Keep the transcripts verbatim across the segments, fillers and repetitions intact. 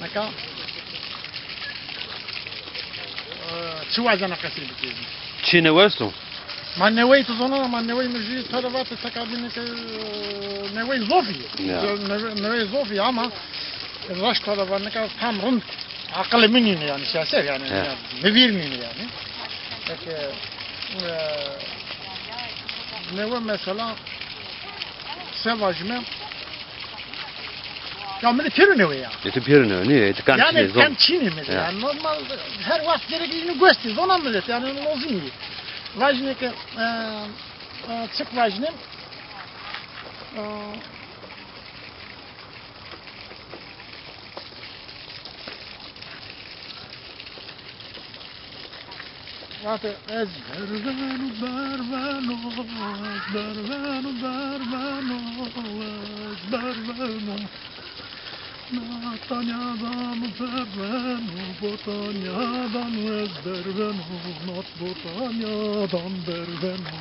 Nika, e, çi wazena qesey bikê? Çi newe esto? Ma newey tu zona, ma newey mi jû to de vate teka bîne ke, e, newey zofî. Ya. Newey, newey zofî ama raşt to de va nika tam rind aqilê mi nîne yanî, siyaset yanî, ya, mi vîr nîne yanî. Peki, e, newe mesela se vajime, ya mi de pêro newe ya. E, tu pêro newe, nîye? E, tu kam çinê, zon. Yanî kam çinê mi de. Ya. Yanî normal her wext gerek înu goştî, zona mi de. Yanî lozim î. Vajine ke, e, e, çik vajine? E, Vate ez berveno, berveno, ez berveno, berveno, ez berveno. Natanyadan berveno, Botanyadan ez berveno, Nat Botanyadan berveno,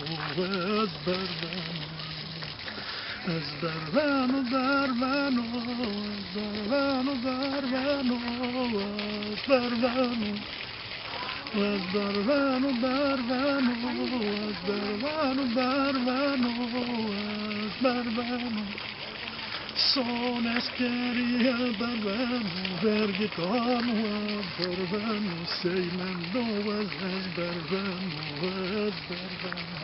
ez berveno. Ez berveno, berveno, ez berveno, berveno, ez berveno. Ez berveno, berveno, ez berveno, berveno, ez berveno. Son eskerîye berveno, vergî dano ez berveno, sey mendo ez, ez berveno, ez berveno.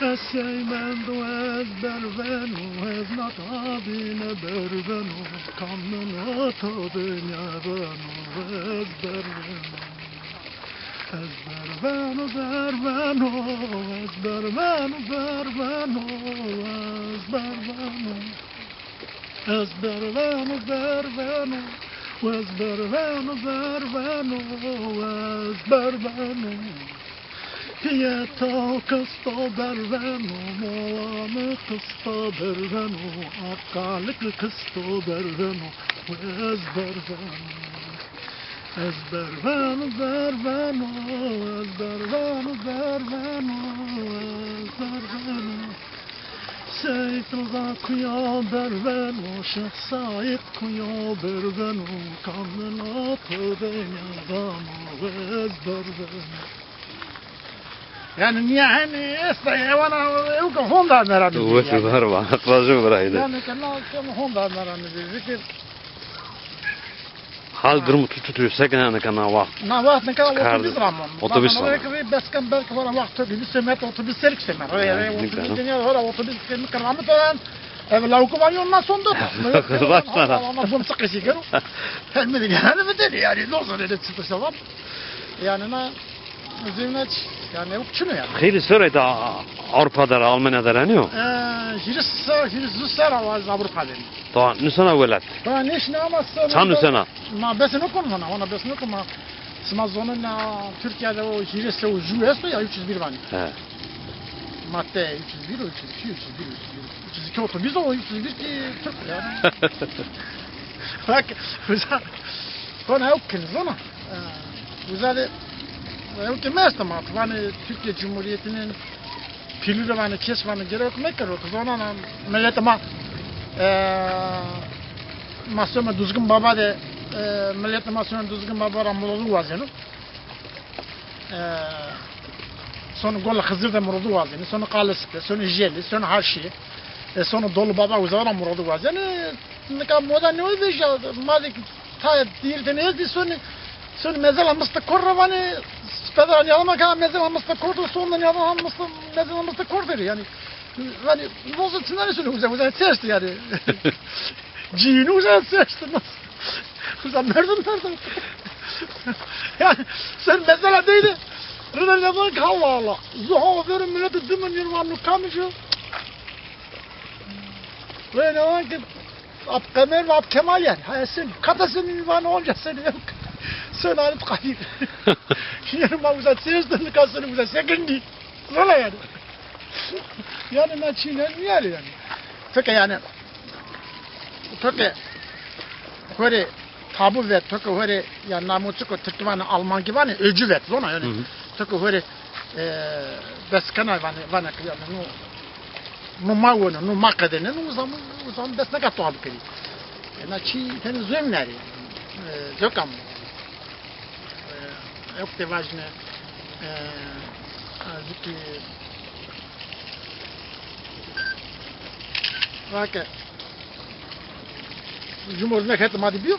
Ez sey mendo ez berveno, ez nata bîne berveno, kam mi nata bîne vano ez berveno. Ez berveno, berveno, ez berveno, berveno, ez berveno. Ez berveno, berveno, ez berveno, berveno, ez berveno. Pîyê to kisto berveno, mola mi kisto berveno, apkalik kisto berveno, ez berveno. Ez berveno, berveno, ez berveno, berveno, ez berveno. Seyîd Riza kuya berveno, Şêx Seîd kuya berveno, kam mi nata bîne vano ez berveno. Yanî nîya henî esta, ewana ewka honda meranî. Wes var va, rajo birayde. Yanî ke na ke honda meranî. Zikir. Hal durum tu, tu, tu, se kena nika na waxt? Na waxt nika otobus ra mon. Otobus ra mon. Bana belki bir besken belki var waxt otobus semet, otobus serik semet. Öyle, öyle, otobus dünya var, otobus semet kırmamı tören. Ev lavku var yoluna sonda. Raşt ra. Ama bum sıkışı gero. Hem de yani bir de yani ne olsa öyle çıkışa var. Yanî na zîvneç, yanî ewk çin o yanî. Xeylî serre de Avrupa der, Almanya der, nîyo? E, hîris serre, hîris zu serre a ez Avrupa der. Ta nusena welat? Ta nêşina ama serre. Ça nusena? Ma bes nêkon vana, vana bes nêkon ma. Sima zonena Tirkîya de o hîris û ju esto ya, üç yüz bir vanî. He. Madde üç yüz bir, üç yüz iki, üç yüz bir, üç yüz bir. Üç yüz iki otobüs o, üç yüz bir ki Türk yanî. Bak, uza, kona ewk keniz ona. E, uza de, ewk ke mi esta ma, vanê Türkiye Cumhuriyeti'nin pîlû de vanê, kes vanê, gerek mekero, tu zonana, milletê ma, e, ma some Duzgin Baba de, e, milletê ma some Duzgin Baba ra muradû wazeno. E, sono Gola Xizir de muradû wazenê, sono Qale Sipe, sono Jeli, sono Haşî, e, sono Dolu Baba, uza ra muradû wazenê. Nika moda nêwey vejîya, ma de tayê dîr de nêzdî, sono, sono mezela Mista Kor ra vanê, sipeda nîyadana ke mezela Mista Kor de, sono nîyadana Mista, mezela Mista Kor de yanî. Yanî rozo çinanê sono uza, uza çeşt yanî. Cînû uza çeşt. Uza merdim merdim. Yanî sen mesela deyde. Rıver yazan ki Allah Allah. Zuha o verin milleti dimin yirmi anlı kamışı. Ve ne var ki Ap Qemer ve Ap Kemal yanî. Ha, sen kata senin ünvanı onca sene yok. Sen Halit Kadir. Şimdi ma uza çeşt, nika sen uza sekindi. Zana yanî. Yanî na çîne nîyarê yanî. Teke yanî, teke horê tabu vet, teke horê yanî namo çik o, Tirkî vanê, Almankî vanê, öcü vet, zona yanî. Hı hı. Teke horê, e, bes kena vanê, vanê ke yanî no, no ma weno, no ma qedêne, no uzam, uzam bes neka toa bikerî. Na çî tenê zoy mi nerî. E, zoka mi. E, yok de vajine. E, zikî. Vake. Jumor ne ket ma di biyo.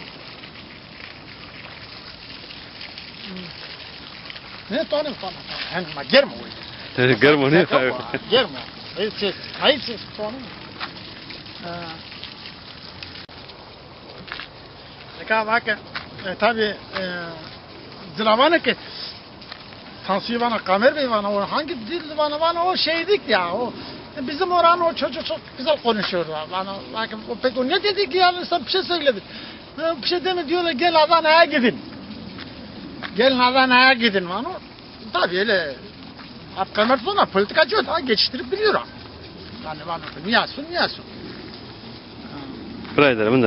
Ne, tane, tane, tane. Hem ma germo. Germo ne? Germo. Hayır, ses. Hayır, ses. Tane. E, Eka vake, e, tabi, e, zilavane ke Tansu'yu vana, Kamer Bey vana, o hangi dil vana, vana o şeydik ya, o, e, bizim oranın o çocuğu çok güzel konuşuyor vana, vake, o pek o ne dedi ki yani sen bir şey söyledi. E, bir şey deme diyorlar, gel Adana'ya gidin. Gelin Adana'ya gidin vana. Tabi öyle, Kamer sonra politikacı o da geçiştirip biliyor ha. Yani vana, niye sun, niye sun. Buraya derim,